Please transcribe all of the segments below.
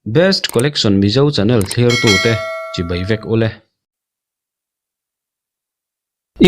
Best Collection Mizo channel thlirtute chibai vek ule.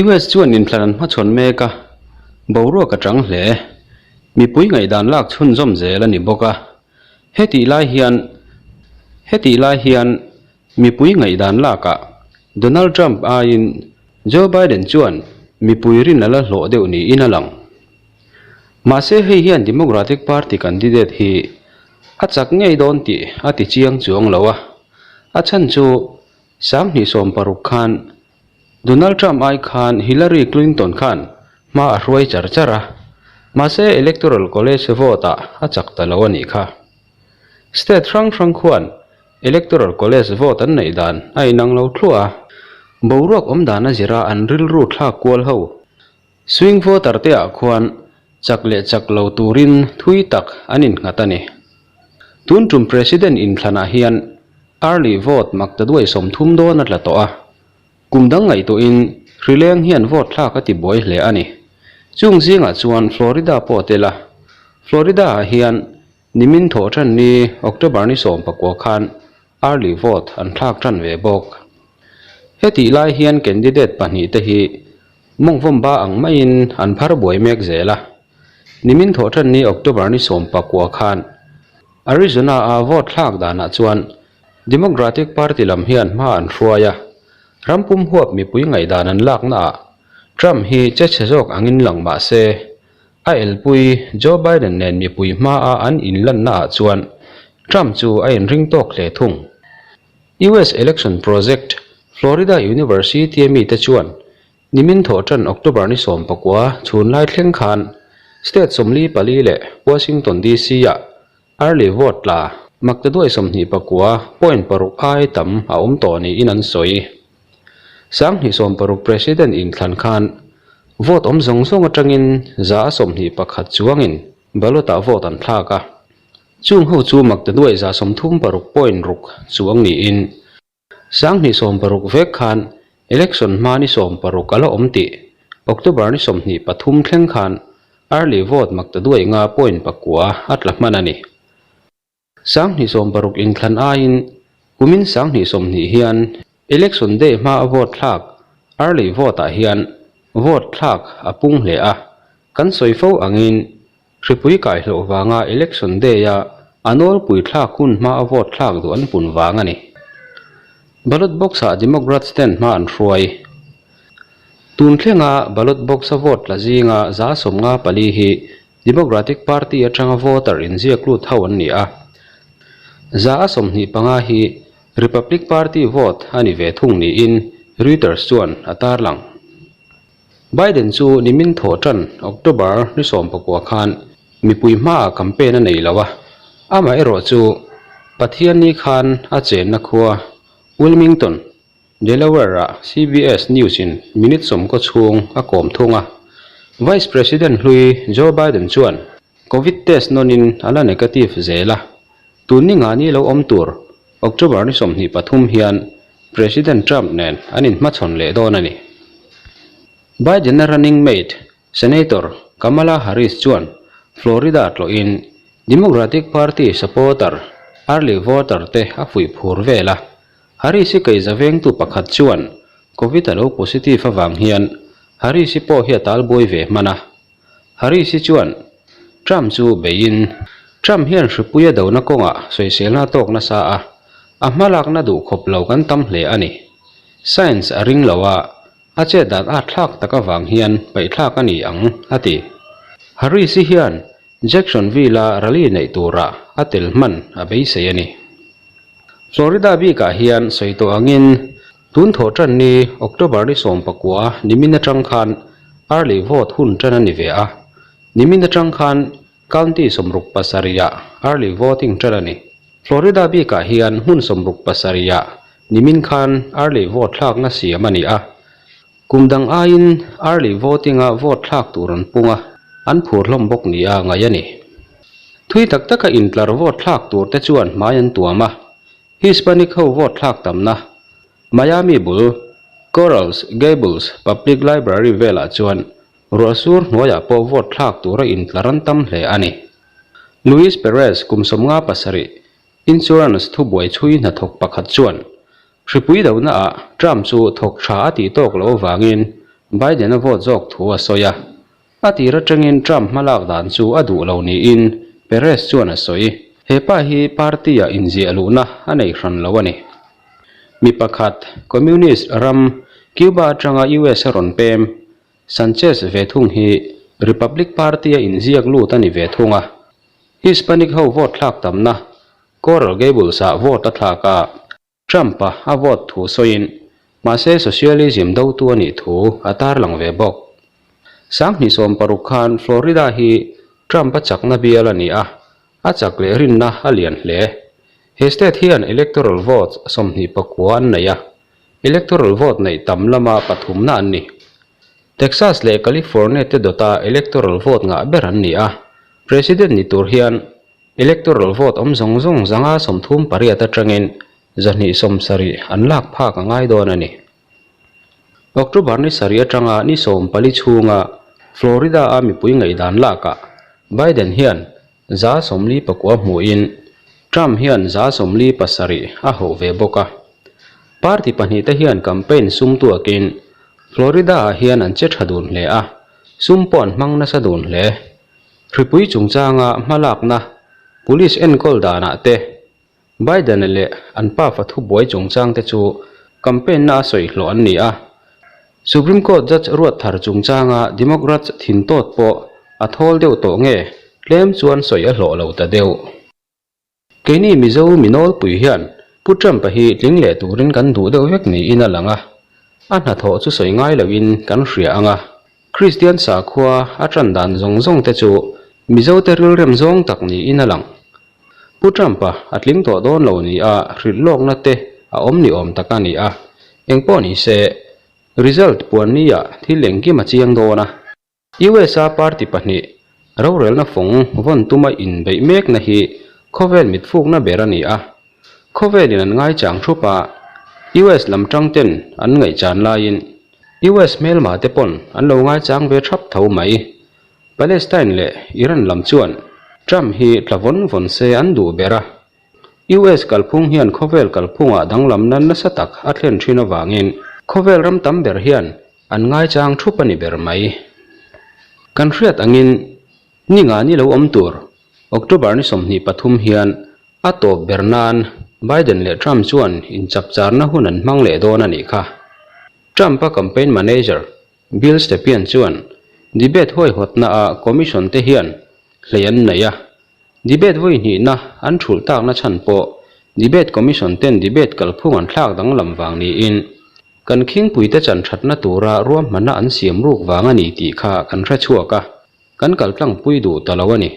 US chuan inthlan an hmachhawn mek a, boruak a chang hle. Mipui ngaihdan lak chhunzawm zel a ni bawk a. Hetih lai hian Hetih lai hian mipui ngaihdan lakah Donald Trump aiin Joe Biden chuan mipui rin a la hlawh deuh niin a lang. Mahse hei hian Democratic Party candidate hi a chak ngei dawn tih a ti chiang chuang lo a, a chhan chu 2016 khan Donald Trump ai khan Hillary Clinton khan hma a hruai char char a, mahse Electoral College vote ah a chak ta lo a nih kha. State hrang hrang khuan Electoral College vote an neih dan a inang lo thluah a, boruak awm dan a zira an rilru thlak kual ho. Swing voter te ah khuan chak leh chak lo turin thui tak an innghat a ni. Tun tum President inthlanah hian early vote maktaduai 30 dawn a tla tawh a, kum dang ngaihtuahin hrileng hian vote thlak a ti buai hle a ni. Chung zingah chuan Florida pawh a tel a, Florida ah hian nimin thawh tan ni October ni 19 khan early vote an thlak tan ve bawk. Hetih lai hian candidate pahnih te hi Mawngvawmba ang maiin an phar buai mek zel a. Nimin thawhṭanni October ni 19 khan Arizona-a vote thlak danah chuan Democratic Party lam hian hma an hruai a, ram pum huap mipui ngaihdan an laknaah Trump hi che chhe zawk angin lang mah se, a elpui Joe Biden nen mipui hmaa an inlannaah chuan Trump chu a inring tawk hle thung. US Election Project, Florida University-a mite chuan nimin thawhṭan October ni 19 chhun lai thleng khan state 44 leh Washington DC-ah early vote tla maktaduai 29.6 ai tam a awm tawh niin an sawi. 2016 President inthlan khan vote awm zawng zawng atangin 121 chuangin ballot-ah vote an thlak a. Chung ho chu maktaduai 36.6 chuang niin 2016 vek khan election hma ni 16 a la awm tih October ni 23 thleng khan early vote maktaduai 5.9 a tla hman a ni. 2016 inthlan aiin kumin 2020 hian election day hma a vote thlak early vote ah hian vote thlak a pung hle a, kan sawi fo angin Hripui kaihloh vanga election day a a nawlpui thlak hun hma a vote thlak duh an pun vang a ni. Ballot box ah Democrats ten hma an hruai. Tun thlenga ballot box a vote tla zinga 54% hi Democratic Party atanga voter inziak lut ho an ni a. 25% hi Republic Party vote a ni ve thung niin Reuters chuan a tarlang. Biden chu nimin thawh tan October ni 19 khan mipui hmaah campaign a nei lo a, amaherawh chu Pathianni khan a chenna khua Wilmington, Delaware-ah CBS News-in minute 20 chhung a kawm thung a. Vice President hlui Joe Biden chuan Covid test nawnin a la negative zel a, tun ni nga ni lo awm tur October ni 23 hian President Trump nen an inhmachhawn leh dawn a ni. Biden-a running mate Senator Kamala Harris chuan Florida tlawhin Democratic Party supporter early voter te a fuih phur vel a. Harris-i keiza vengtu pakhat chuan Covid a lo positive avang hian Harris-i pawh hi a talbuai ve hman a. Harris-i chuan Trump chu beiin, Trump hian hripui a dona kawngah sawiselna a tawk nasa a, a hmalakna duh khawp lo kan tam hle a ni. Science a ring lo a, a chet dan at thlak tak avang hian paihthlak a ni ang, a ti. Harris-i hian Jacksonville-a rally neih turah a tel hman a beisei a ni. Florida bikah hian sawi tawh angin tun thawh tan ni October ni 19 nimin atang khan early vote hun tan a ni ve a. Nimin atang khan county 67 ah early voting tan a ni. Florida bikah hian hmun 67 ah nimin khan early vote thlakna siam a ni a. Kum dang aiin early voting a vote thlak tur an pung a, an phur hlawm bawk nia ngaih a ni. Thui tak taka intlar vote thlak tur te chuan hmai an tuam a, Hispanic ho vote thlak tamna Miami bul Corals Gables Public Library velah chuan ruahsur hnuaiah pawh vote thlak tura intlar an tam hle a ni. Luis Perez kum 57. Insurance thubuai chhui hnathawk pakhat chuan hripui dohnaah Trump chu thawk tha a tih tawk loh avangin Biden a vote zawk thu a sawi a. A tir atangin Trump hmalak dan chu a duh lo niin Perez chuan a sawi. He pa hi party-ah inziah luhna a nei hran lo a ni. Mi pakhat, Communist ram Cuba atanga US a rawn pem, Sanchez ve thung hi Republic Party-a inziak lut a ni ve thung a. Hispanic ho vote thlak tamna Coral Gables-ah vote a thlak a. Trump-a a vote thu sawiin, mahse socialism dotu a nih thu a tarlang ve bawk. 2016 khan Florida hi Trump-a chakna bial a ni a, a chak leh rinna a lian hle. He state hian electoral votes 29 an nei a, electoral vote neih tam lama pathumna an ni. Texas leh California te dawta electoral vote ngah ber an ni a, President ni tur hian Electoral vote awm zawng zawng 138 atangin 270 an lak phak a ngai dawn a ni. October ni sarih atanga ni 14 chhunga Florida-a mipui ngaihdan lakah Biden hian 49 hmuhin Trump hian 47 a hauh ve bawk a. Party pahnihte hian campaign sum tuakin Florida-ah hian an che tha dun hle a, sum pawh an hmang nasa dun hle. Hripui chungchanga hmalakna Police enkawl danah te, Biden-a leh an pafa thubuai chungchang te chu campaign-na a sawi hlawh an ni a. Supreme Court Judge ruat thar chungchanga Democrats thin tawt pawh a thawl deuh tawh nge tlem chuan sawi a hlawh lo ta deuh. Keini Mizo mi nawlpui hian Pu Trump-a hi tling leh turin kan duh deuh vek niin a lang a, a hnathawh chu sawi ngai loin kan hria ang a. Kristian sakhua a tan dan zawng zawng te chu Mizote rilrem zawng tak niin a lang. Pu Trump-a a tling tawh dawn lo nia hrilh lawkna te a awm ni awm tak a ni a, engpawh ni se result puan nia thil engkim a chiang dawn a. USA party pahnih rorelna fawng vawn tuma inbeih mekna hi khawvel mitfukna ber a ni a. Khawvelin an ngaichang thup a, US lam tang ten an ngaihchan laiin US hmelma te pawn an lo ngaichang ve thap tho mai. Palestine leh Iran lam chuan Trump hi tla vawn vawn se an duh ber a. US kalphung hian khawvel kalphungah danglamna nasa tak a thlen thin avangin khawvel ram tam ber hian An ngaichang thup a ni ber mai. Kan hriat angin ni nga ni lo awm tur October ni 23 hian a tawp ber nan Biden leh Trump chuan inchapcharna hun an hmang leh dawn a nih kha. Trump-a campaign manager Bill Stepien chuan debate huaihawtna ah commission te hian hlei an nei a, Debate vawi hnihna an thulh takna chhan pawh Debate Commission ten debate kalphung an thlak danglam vang niin kan khingpuite chan thatna tura ruahmanna an siam ruk vang a ni tih kha kan hre chhuak a, kan kal tlangpui duh ta lo a ni.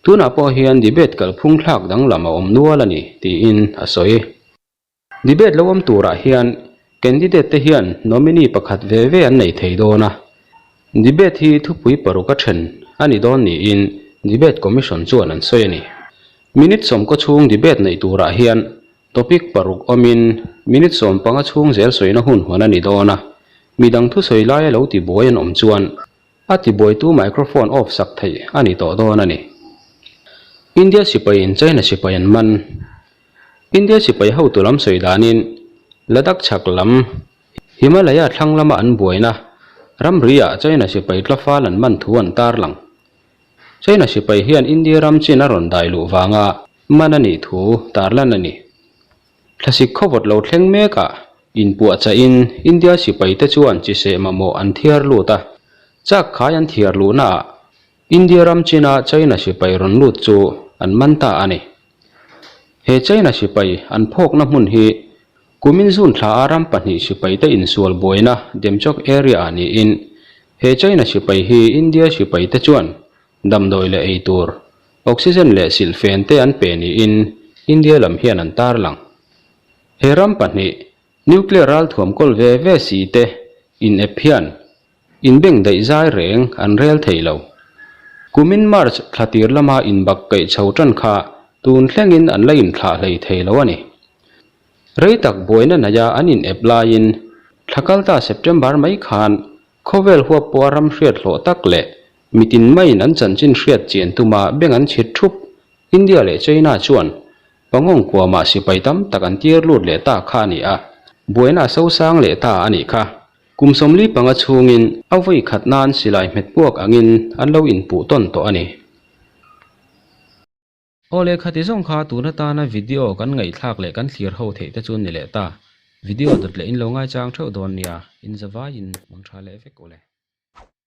Tunah pawh hian debate kalphung thlak danglam a awm nual a ni, tiin a sawi. Debate lo awm turah hian candidate te hian nominee pakhat ve ve an nei thei dawn a. Debate hi thupui paruk a then a ni dawn niin Debate Commission chuan an sawi a ni. Minute sawmkaw chhung debate neih turah hian topic paruk awmin minute 15 chhung zel sawina hun hawn a ni dawn a. Midang thusawi laia lo tibuai an awm chuan A tibuaitu microphone off sak theih a ni tawh dawn a ni. India sipaiin China sipai an man. India sipai hotu lam sawi danin Ladakh chhak lam Himalaya thlang lama an buaina ramri-ah China sipai tlafal an man thu an tarlang. China sipai hian India ram chin a rawn dai luh vanga man a nih thu tarlan a ni. Thlasik khawvawt lo thleng mekah inpuahchahin India sipaite chuan chiseh mamawh an thiar lut a, chak khai an thiar luhnaah India ram china China sipai rawn lut chu an man ta a ni. He China sipai an phawkna hmun hi kumin June thla a ram pahnih sipaite insual buaina Demchok area-ah niin he China sipai hi India sipaite chuan Damdawi leh ei tur, oxygen leh silhfen te an pe niin India lam hian an tarlang. He ram pahnih, nuclear ralthuam kawl ve ve si te in ep hian inbeng daih zai reng an rel thei lo. Kumin March thla tir lama inbak keih chho tan kha tun thlengin an la inthlah hlei thei lo a ni. Rei tak buaina naia an in ep laiin thla kalta September mai khan Khawvel huap pawha ram hriat hlawh tak leh mitin maiin an chanchin hriat chian tuma beng an chhit thup. India leh China chuan Pangong kuamah sipai tam tak an tir lut leh ta kha a ni a, buaina a sosang leh ta a nih kha. Kum 45 chhungin a vawi khat nan silai hmet puak angin an lo inpuh tawn tawh a ni. Aw leh khati zawng kha tun atana video kan ngaihthlak leh kan thlir ho theih te chu ni leh ta. Video dawt leh in lo ngaichang theuh dawn nia, in zavaiin mang tha leh vek u le.